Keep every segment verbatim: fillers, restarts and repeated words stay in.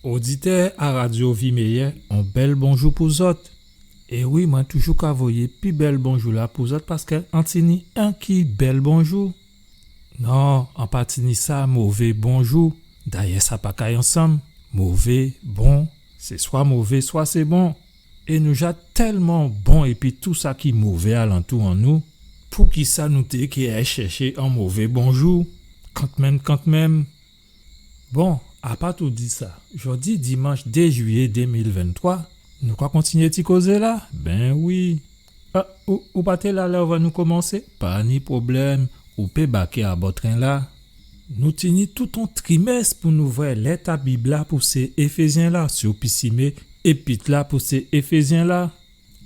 Oditè a Radio Vie Meilleure, on bèl bonjou pou zòt. É wi, mwen toujou ka voyé pi bèl bonjou la pou zòt paskè an tini enki bèl bonjou. Non, an pa tini sa mové bonjou. Dayè sa pa kay ansanm. Mové, bon, sé swa mové, swa sé bon. É nou ja tèlman bon épi tou sa ki mové alantou an nou, poukisa nou té ké ay chèché on mové bonjou? Kanmenm, kanmenm. Bon, apa tou di sa, jòdi dimanch dé juiyé dé mil venntwa, nou ka kontinyé ti kozé la? Ben wi. A, ou, ou pa té la lè ou vwè nou komansé? Pa ni pwoblèm, ou pé baké abò tren la. Nou tini tout on trimès pou nou vwè lèt a Bib la pou sé Éfézyen la, si ou pisimé, épit la pou sé Éfézyen la.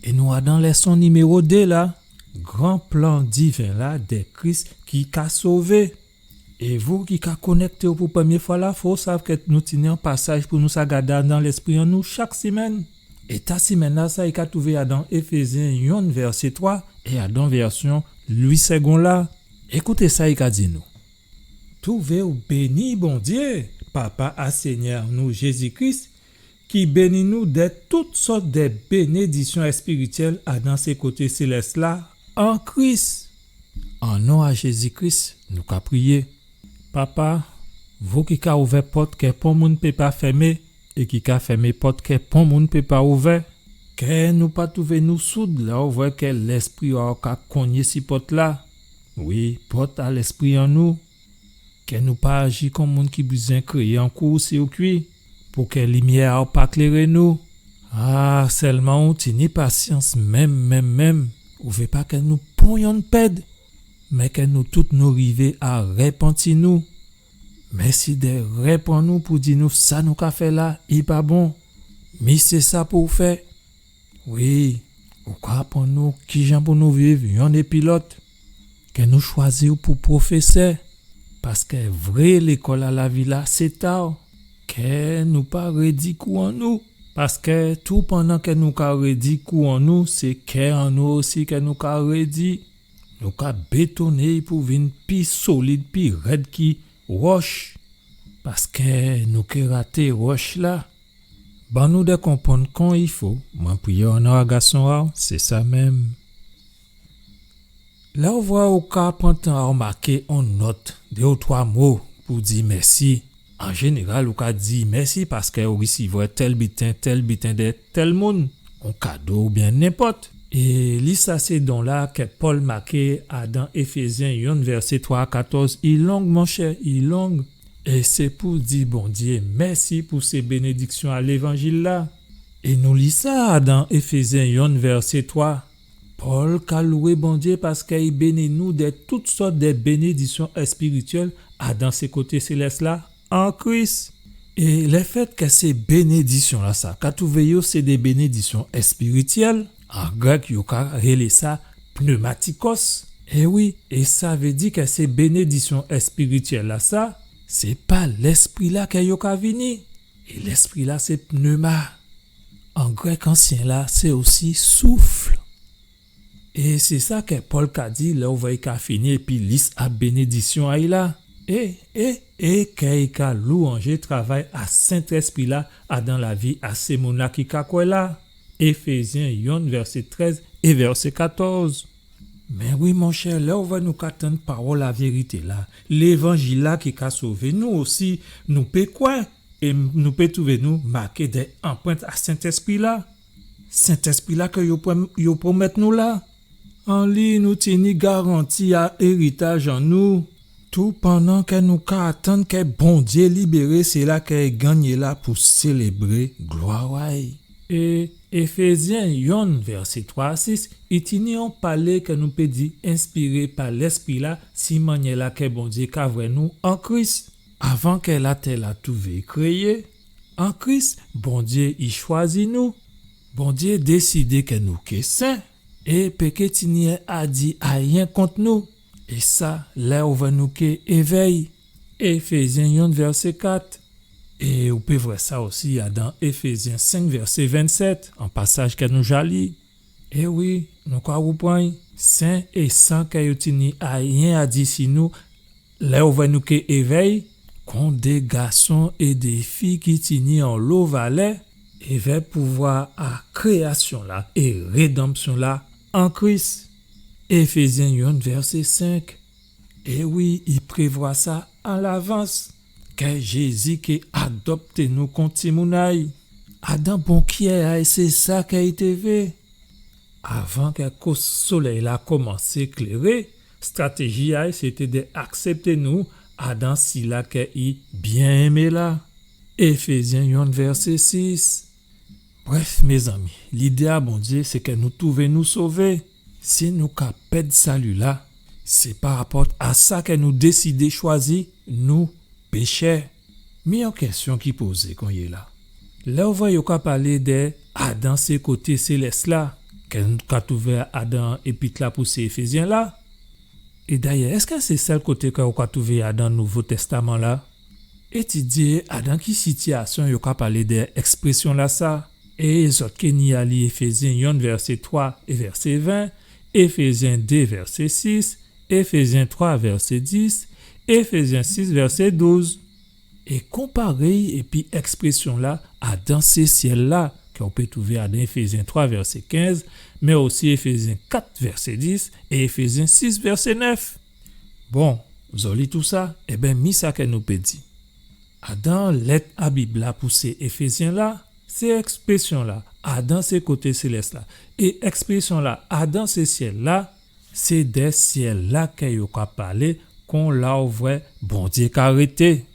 É nou adan lèson niméwo dé la, gran plan diven la dè Kris ki ka sové. É vou ki ka konèkté'w pou prèmyé fwa la, fò'w sav kè nou tini on pasaj pou nou sa gadé adan lèspri an nou chak simenn. É ta simenn la sa i ka touvé adan Éfézyen yonn vèsé twa é adan vèsyon Louis Segond la. Ékouté sa i ka di nou. Touvé'w béni Bondyé, Papa a Sényè nou Jézi Kris, ki béni nou dè tout sòt dè bénédisyon èspirityèl adan sé koté sélès la an Kris. An non a Jézi Kris, nou ka priyé. Papa, vou ki ka ouvè pòt kè pon moun pé pa fèmé, é ki ka fèmé pòt kè pon moun pé pa ouvè, kè nou pa touvé nou soud lè ou vwè kè Lèspri a'w ka kongné si pòt la. Wi, pòt a lèspri an nou. Kè nou pa aji kon moun ki bizwen kréyé on kou sirkui, pou kè limyè a'w pa kléré nou. A, sèlman ou tini pasyans menm, menm, menm. Ou vé pa kè nou pon yonn pèd, mé kè nou tout nou rivé a répanti nou. Mèsi dè réprann nou pou di nou sa nou ka fè la, i pa bon. Mi sé sa pou'w fè. Wi, ou ka aprann nou kijan pou nou viv yonn épi lòt. Kè nou chwazi'w pou pwofésè, paskè vré lékòl a lavi la sé ta'w. Kè nou pa rédi kou an nou, paskè tou pandan kè nou ka rédi kou an nou, sé kè an nou osi kè nou ka rédi. Nou ka bétoné'y pou vin pi solid, pi rèd ki wòch, paskè nou ké raté wòch la. Ban nou dè konprann kon i fo, mwen priyé o non a Gason a'w, sé sa menm. Lè ou vwè ou ka pran tan a'w maké on nòt, dé ou twa mo pou di mèsi. An jénéral, ou ka di mèsi paskè ou risivwè tèl biten, tèl biten dè tèl moun, on kado oubyen nenpòt. É li sa sé don la kè Pòl maké adan Éfézyen yonn vèsé twa a katòz, i long, monchè, i long. É sé pou di Bondyé mèsi pou sé bénédiksyon a lévanjil la. É nou li sa adan Éfézyen yonn vèsé twa. Pòl ka lwé Bondyé paskè i béni nou dè tout sòt dè bénédiksyon èspirityèl adan sé koté sélès la an Kris. É lèfèt kè sé bénédiksyon la sa ka touvé yo sé dé bénédiksyon èspirityèl, an grèk yo ka rélé sa pneumatikos. É wi, é sa vé di kè sé bénédiksyon èspirityèl la sa, sé pa Lèspri la kè yo ka vini. É Lèspri la sé pneuma. An grèk ansyen la, sé osi souffle. É sé sa kè Pòl ka di lè ou vwè i ka fini épi lis a bénédiksyon a'y la. É, é, é kè i ka lwanjé travay a Sentèspri la adan lavi a sé moun la ki ka kwè la. Éfézyen yonn vèsé trèz é vèsé katòz. Mé wi, monchè, lè ou vwè nou ka tann pawòl a vérité la, lévanjil la ki ka sové nou osi, nou pé kwè. É m-, nou pé touvé nou maké dè anprent a Sentèspri la. Sentèspri la kè yo pwè-, yo pwomèt nou la. An li, nou tini garanti a éritaj an nou. Tou pandan kè nou ka atann kè Bondyé libéré sila kè i gannyé la pou sélébré glwa a'y. É Éfézyen yonn, vèsé twa a sis, i tini on palé kè nou pé di enspiré pa Lèspri la, si mannyè la kè Bondyé ka vwè nou an Kris. Avan kè latè la touvé kréyé, an Kris, Bondyé i chwazi nou. Bondyé désidé kè nou ké sen, é pé ké tini a di ayen kont nou. É sa, lè ou vwè nou ké évè'y. Éfézyen yonn, vèsé kat. É ou pé vwè sa osi adan Éfézyen senk, vèsé vennsèt, on pasaj kè nou ja li. É wi, nou ka woupran'y, sen é san kè yo tini ayen a di si nou, lè ou vwè nou ké évè'y, kon dé gason é dé fi ki tini onlo valè, évè pouvwa a kréyasyon-la é rédanmsyon-la an Kris. Éfézyen yonn vèsé senk. É wi, i prévwa sa an lavans, kè Jézi ké adopté nou kon timoun a-y. Adan bon kyè a-y, sé sa kè i té vé. Avan kè kous solèy-la komansé kléré, stratéji a-y sété dè aksèpté nou adan sila kè i byen enmé la. Éfézyen yonn vèsé sis. Brèf, mézanmi, lidé a Bondyé sé kè nou touvé nou sové. Si nou ka pèd sali-la, sé parapòt a sa kè nou désidé chwazi nou péchè. Mi on kèsyon ki pozé konyéla. Lè ou vwè yo ka palé dè adan sé koté sélès-la, kè nou ka touvé adan épit-la pou sé Éfézyen-la, é dayè, èskè sé sèl koté kè ou ka touvé adan Nouvo Tèstaman-la? Étidyé adan ki sitiyasyon yo ka palé dè èksprésyon-lasa. É zòt ké ni a li Éfézyen yonn vèsé twa é vèsé ven, Éfézyen dé vèsé sis, Éfézyen twa vèsé dis, Éfézyen sis vèsé douz. É konparé-y épi èksprésyon-la adan sé syèl-la, kè ou pé touvé adan Éfézyen twa vèsé kenz, mé osi Éfézyen kat vèsé dis é Éfézyen sis vèsé nèf. Bon, zòt li tousa, ében, mi sa kè nou pé di. Adan lèt a Bib-la pou sé Éfézyen-la, sé èksprésyon-la adan sé koté sélès-la, é èksprésyon-la adan sé syèl-la, sé dè syèl-la kè yo ka palé kon la ou vwè Bondyé ka rété.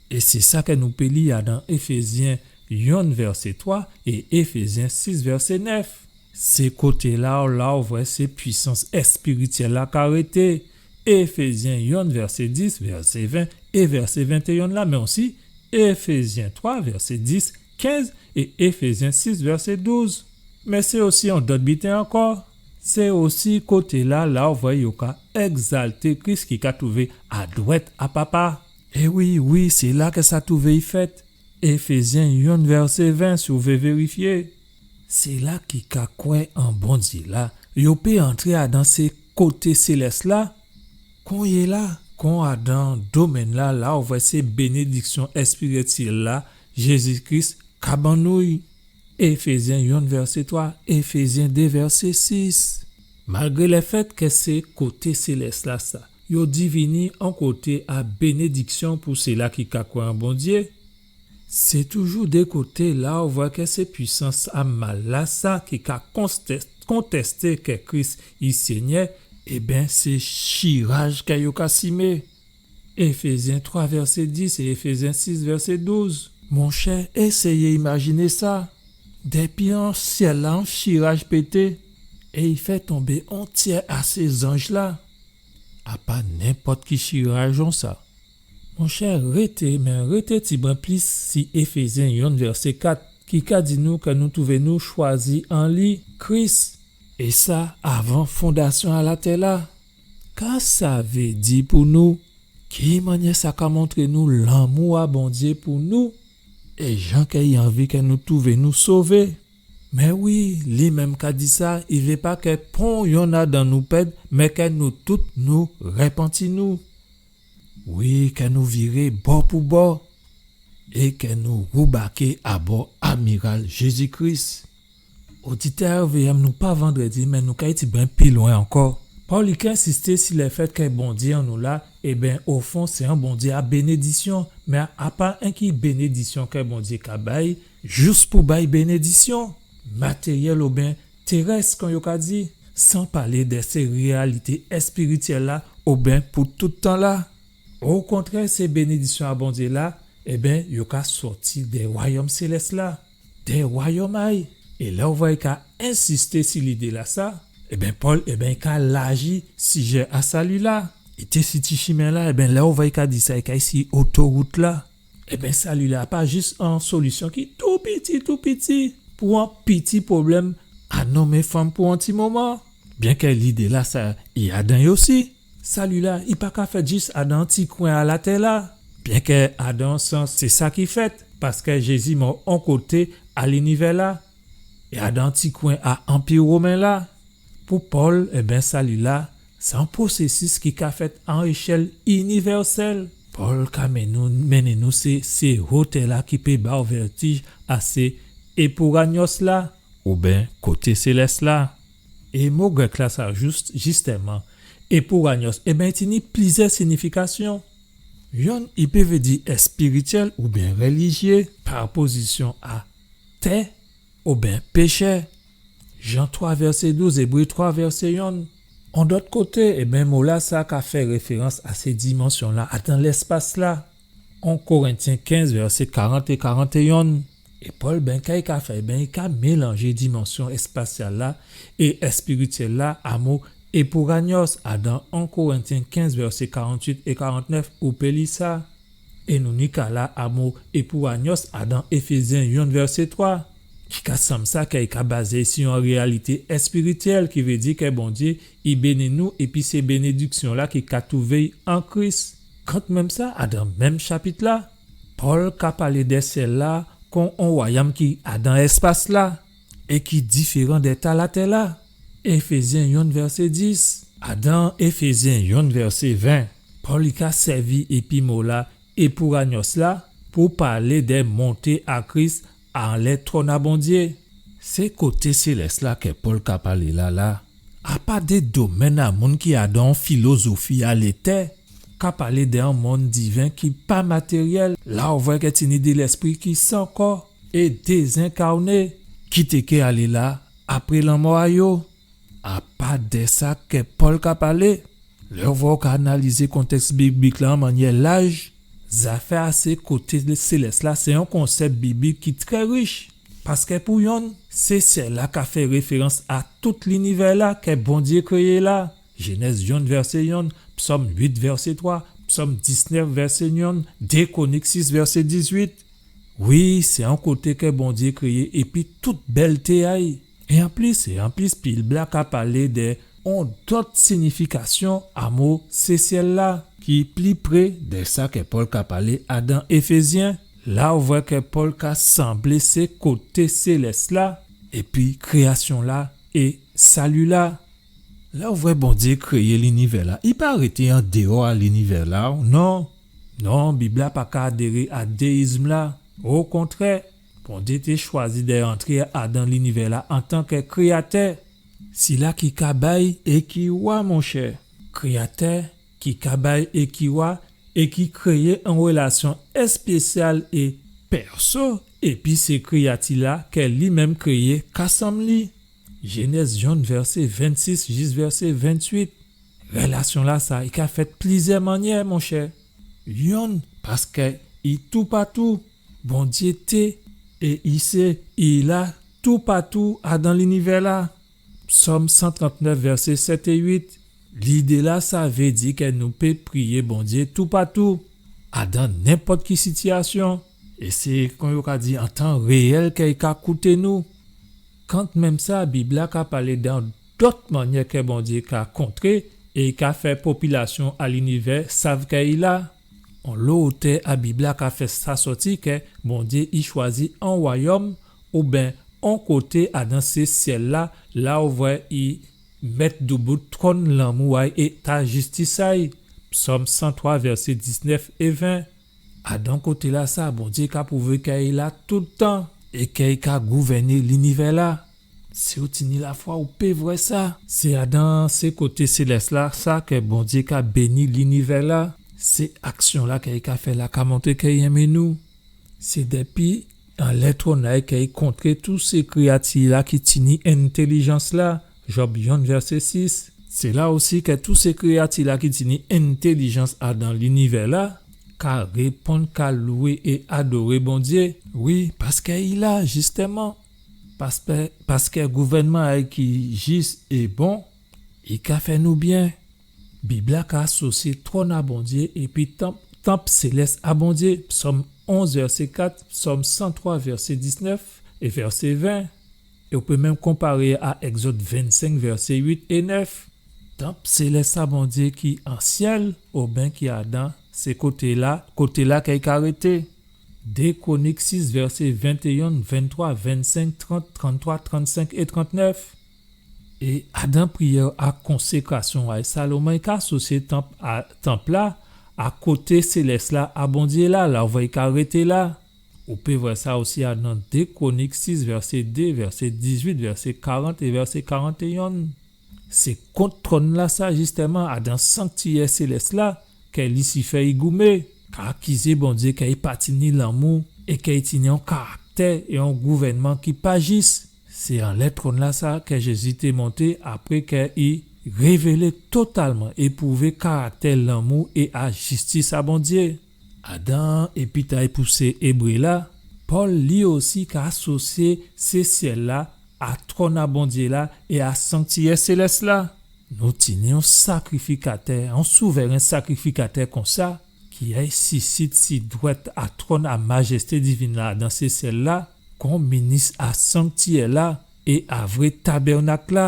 É sé sa kè nou pé li adan Éfézyen yonn vèsé twa é Éfézyen sis vèsé nèf. Sé koté-la, la ou vwè sé pwisans èspirityèl-la ka rété. Éfézyen yonn vèsé dis, vèsé ven é vèsé ventéyonn la, mé osi Éfézyen twa vèsé dis, kenz é Éfézyen sis vèsé douz. Mé sé osi on dòt biten ankò. Sé osi koté-la, la ou vwè yo ka ègzalté Kris ki ka touvé adwèt a Papa. É wi, wi, sé la kè sa touvé i fèt. Éfézyen yonn vèsé ven, si ou vé vérifyé. Sila ki ka kwè an Bondyé la, yo pé antré adan sé koté sélès la. Konyéla, kon adan domèn la, la ou vwè sé bénédiksyon èspirityèl la, Jézi Kris ka ban nou. Éfézyen yonn vèsé twa, Éfézyen dé vèsé sis. Malgré lèfèt kè sé koté sélès la sa, yo divini on koté a bénédiksyon pou sila ki ka kwè an Bondyé, sé toujou dé koté la ou vwè kè sé pwisans a mal la sa ki ka konstès-, kontèsté kè Kris i Sényè, ében, sé chiraj kè yo ka simé. Éfézyen twa vèsé dis é Éfézyen sis vèsé douz. Monchè, éséyé imajiné sa. Dépi an syèl la, on chiraj pété, é i fè tonbé on tyè a sé zanj la. A pa nenpòt ki chiraj kon sa. Monchè, rété, mé rété tibwen plis si Éfézyen yonn vèsé kat, ki ka di nou kè nou touvé nou chwazi an li, Kris, é sa avan fondasyon a latè la. Ka sa vé di pou nou? Ki mannyè sa ka montré nou lanmou a Bondyé pou nou? É jan kè i anvi kè nou touvé nou sové. Mé wi, li menm ka di sa, i vé pa kè pon yonn adan nou pèd, mé kè nou tout nou répanti nou. Wi, kè nou viré bò pou bò, é kè nou woubaké abò amiral Jézi Kris. Oditè R V M, nou pa vandrèdi, mé nou kay tibwen pi lwen ankò. Pòl i ka ensisté si lèfèt kè Bondyé an nou la, ében, ofon, sé on Bondyé a bénédiksyon. Mé a pa enki bénédiksyon kè Bondyé ka bay, jis pou bay bénédiksyon matéryèl oben tèrès, kon yo ka di, san palé dè sé réyalité èspirityèl la, oben pou tout tan la. Okontrè, sé bénédiksyon a Bondyé la, ében, yo ka sòti dè wayòm sélès la, dè wayòm a'y. É lè ou vwè i ka ensisté si lidé la sa, ében, Pòl, ében, i ka laji sijé a sali la. I té si ti chimen la, ében, lè ou vwè i ka di sa, i ka si otowout la. Ében, sali la pa jis on solisyon ki tou piti, tou piti, pou on piti pwoblèm a nonm é fanm pou on ti moman. Byen kè lidé la sa, i adan y osi. Sali la, i pa ka fèt jis adan on ti kwen a latè la. Byen kè adan on sans, sé sa ki fèt, paskè Jézi mò on koté a linivè la, é adan on ti kwen a Anpi Women la. Pou Pòl, ében, sali la, sé on pwosésis ki ka fèt an échèl inivèsèl. Pòl ka mennen nou, mennen nou sé, sé wotè-la ki pé ba'w vètij a sé épouranios-la, oben koté sélès-la. É mo grèk-la sa, jis, jistèman, épouranios, ében, i tini pliziè signifikasion. Yonn, i pé vé di èspirityèl oben rélijyé, pa opozisyon a tè oben péchè. Jan twa vèsé douz, Ébré twa vèsé yonn. On dòt koté, ében, mo-lasa ka fè référans a sé dimansyon-la adan lèspas-la. En Korentyen kenz, vèsé karant é karant é yonn. É Pòl, ben, ka i ka fè, ben, i ka mélanjé dimansyon èspasyal-la é èspirityèl-la a mo épouranios, adan En Korentyen kenz, vèsé karantuit é karantnèf, ou pé li sa. É nou ni ka la a mo épouranios adan Éfézyen yonn, vèsé twa, ki ka sanm sa kè i ka bazé si on réyalité èspirityèl, ki vé di kè Bondyé i béni nou, épi sé bénédiksyon-la ki ka twouvé an Kris. Kantmenm sa, adan menm chapit-la, Pòl ka palé dè syèl-la kon on wayòm ki adan èspas-la é ki diféran dè ta latè-la. Éfézyen yonn vèsé dis. Adan Éfézyen yonn vèsé ven, Pòl i ka sèvi épi mo-la épouranios la pou palé dè monté a Kris anlè twòn a Bondyé. Sé koté sélès-la kè Pòl ka palé la la. A pa dè domèn a moun ki adan on filozofi a létè, ka palé dè on monn diven ki pa matéryèl, la ou vwè kè tini dè lèspri ki san kò é dézenkarné, ki té ké alé la apré lanmò a yo. A pa dè sa kè Pòl ka palé. Lè ou vwè ou ka analizé kontèks biblik-la an mannyè laj, zafè a sé koté sélès-la sé on konsèp biblik ki trè rich. Paskè pou yonn, sé syèl-la ka fè référans a tout linivè-la kè Bondyé kréyé la. Jénèz yonn vèsé yonn, Psòm uit vèsé twa, Psòm diznèf vèsé yonn, dé Kwonik sis vèsé dizuit. Wi, sé on koté kè Bondyé kréyé épi tout bèlté a'y. É anplis, é anplis, Bib-la ka palé dè on dòt signifikasyon a mo sé syèl-la, ki pli pré dè sa kè Pòl ka palé adan Éfézyen. La ou vwè kè Pòl ka sanblé sé koté sélès-la, épi kréyasyon-la é sali-la. Lè ou vwè Bondyé kréyé linivè-la, i pa rété andèwò a linivè-la, non. Non, Bib-la pa ka adéré a déizm-la. Okontrè, Bondyé té chwazi dè antré adan linivè-la antan kè kréyatè. Sila ki ka bay é ki wa, monchè. Kréyatè ki ka bay é ki wa, é ki kréyé on rélasyon èspésyal é pèso épi sé kréyati-la kè li menm kréyé ka sanm li. Jénèz yonn vèsé vennsis jis vèsé ventuit. Rélasyon-lasa, i ka fèt plizyè mannyè, monchè. Yonn, paskè i toupatou. Bondyé té, é i sé, i la toupatou adan linivè-la. Psòm san trantnèf, vèsé sèt é uit. Lidé-lasa vé di kè nou pé priyé Bondyé toupatou, adan nenpòt ki sitiyasyon. É sé, kon yo ka di, an tan réyèl kè i ka kouté nou. Kantmenm sa, Bib-la ka palé dè dòt mannyè kè Bondyé ka kontré é i ka fè popilasyon a linivè sav kè i la. Onlo otè a Bib-la ka fè sa sòti kè Bondyé i chwazi on wayòm, oben on koté adan sé syèl-la, la ou vwè i mèt doubout twòn lanmou a'y é ta jistis a'y. Psòm san twa, vèsé diznèf é ven. Adan koté-lasa, Bondyé ka pwouvé kè i la toultan é kè i ka gouvèné linivè-la. Si ou tini lafwa, ou pé vwè sa. Sé adan sé koté sélès-lasa kè Bondyé ka béni linivè-la. Sé aksyon-la kè i ka fè la ka montré kè i enmé nou. Sé dèpi anlè twòn a'y kè i kontré tout sé kréyati-la ki tini entèlijans-la. Jòb yonn, vèsé sis. Sé la osi kè tout sé kréyati-la ki tini entèlijans adan linivè-la ka réponn, ka lwé é adoré Bondyé. Wi, paskè i la, jistèman. Paskè, paskè gouvènman a'y ki jis é bon, i ka fè nou byen. Bib-la ka asosyé twòn a Bondyé épi tanp, tanp sélès a Bondyé, Psòm onz, vèsé kat, Psòm san twa, vèsé diznèf é vèsé ven. É ou pé menm konparé a Ègzòd vennsenk, vèsé uit é nèf. Tanp sélès a Bondyé ki an syèl, oben ki adan sé koté-la, koté-la kè i ka rété. Dé Kwonik sis, vèsé ventéyen, venntwa, vennsenk, trant, tranntwa, trannsenk é trantnèf. É adan priyè a konsékrasyon a Salomon, i ka asosyé tanp a, tanp-la a koté sélès-la a Bondyé-la, la ou vwè i ka rété la. Ou pé vwè sa osi adan dé Kwonik sis, vèsé dé, vèsé dizuit, vèsé karant é vèsé karantéyen. Sé kont twòn-lasa, jistèman, adan sanktiyè sélès-la, kè Lisifè i goumé, ka akizé Bondyé kè i pa tini lanmou é kè i tini on karaktè é on gouvènman ki pa jis. Sé anlè twòn-lasa kè Jézi té monté apré kè i révélé totalman é pwouvé karaktè lanmou é a jistis a Bondyé. Adan épit a'y pou sé Ébré-la, Pòl li osi ka asosyé sé syèl-la a twòn a Bondyé-la é a sanktiyè sélès-la. Nou tini on sakrifikatè, on souvren sakrifikatè konsa, ki ay sisit si dwèt a twòn a majèsté divin-la dan sé syèl-la, kon minis a sanktiyè-la é a vré tabèrnak-la,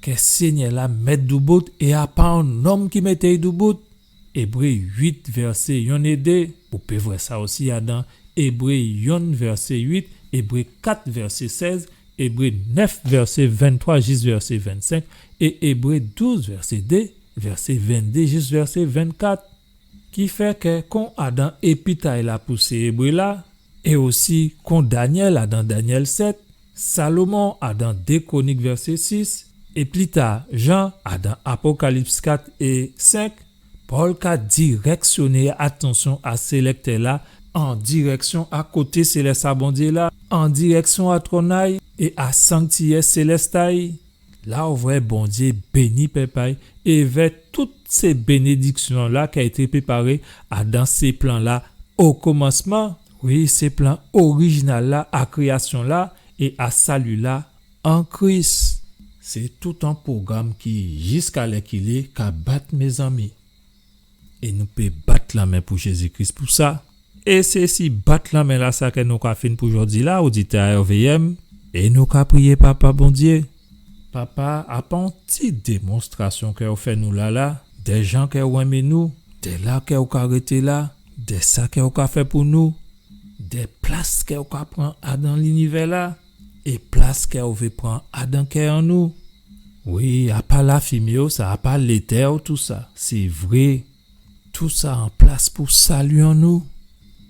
kè Sényè-la mèt doubout é a pa on nonm ki mété'y doubout. Ébré uit, vèsé yonn é dé. Ou pé vwè sa osi adan Ébré yonn, vèsé uit, Ébré kat, vèsé sèz, Ébré nèf, vèsé venntwa jis vèsé vennsenk, é Ébré douz, vèsé dé, vèsé venndé jis vèsé vennkat. Ki fè kè kon adan épit a'y la pou sé Ébré-la, é osi kon Danyèl adan Danyèl sèt, Salomon adan dé Kwonik vèsé sis, é pli ta Jan adan Apokalips kat é senk, Pòl ka dirèksyoné atansyon a sé lèktè-la an dirèksyon a koté sélès a Bondyé-la, an dirèksyon a twòn a'y é a sanktiyè sélès a'y. La ou vwè Bondyé béni pèp a'y évè tout sé bénédiksyon-la ki a été préparé adan sé plan-la o komansman. Wi, sé plan orijinal-la a kréyasyon-la é a sali-la an Kris. Sé tout on pwogram ki, jiska lè ki lé, ka bat, mézanmi. É nou pé bat lanmen pou Jézi Kris pou sa. É sé si bat lanmen-lasa kè nou ka fin pou jòdi-la, oditè a R V M, é nou ka priyé Papa Bondyé. Papa, a pa on ti démonstrasyon kè ou fè nou la la, dè jan kè ou enmé nou, dè la kè ou ka rété la, dè sa kè ou ka fè pou nou, dè plas kè ou ka pran adan linivè-la, é plas kè ou vé pran adan kè an nou. Wi, a pa lafimé ou sa, a pa létè ou tousa, sé vré. Tousa an plas pou sali an nou.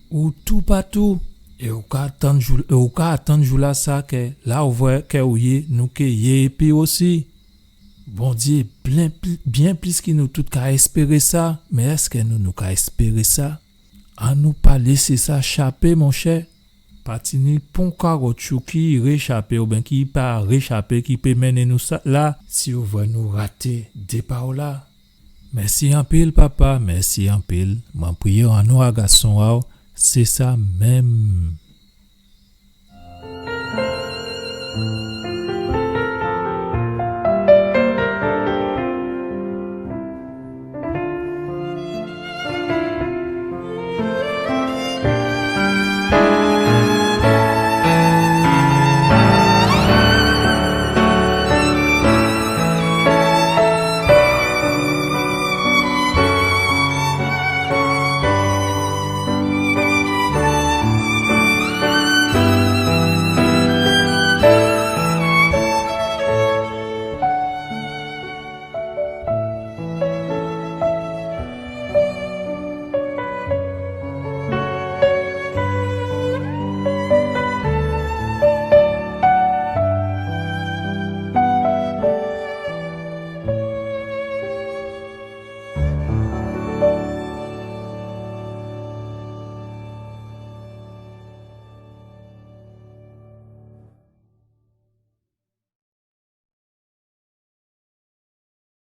Ou toupatou. É ou ka atann jou, é ou ka atann jou-lasa kè la ou vwè kè ou yé, nou ké yé épi'w osi. Bondyé byen pli, byen plis ki nou tout ka èspéré sa, mé èskè nou, nou ka èspéré sa? Annou pa lésé sa chapé, monchè. Pa tini pon kawotchou ki réchapé oubyen ki pa réchapé ki pé mennen nou sa, la, si ou vwè nou raté dépa-la. Mèsi anpil, Papa, mèsi anpil. Mwen priyé an non a Gason a'w, sé sa menm.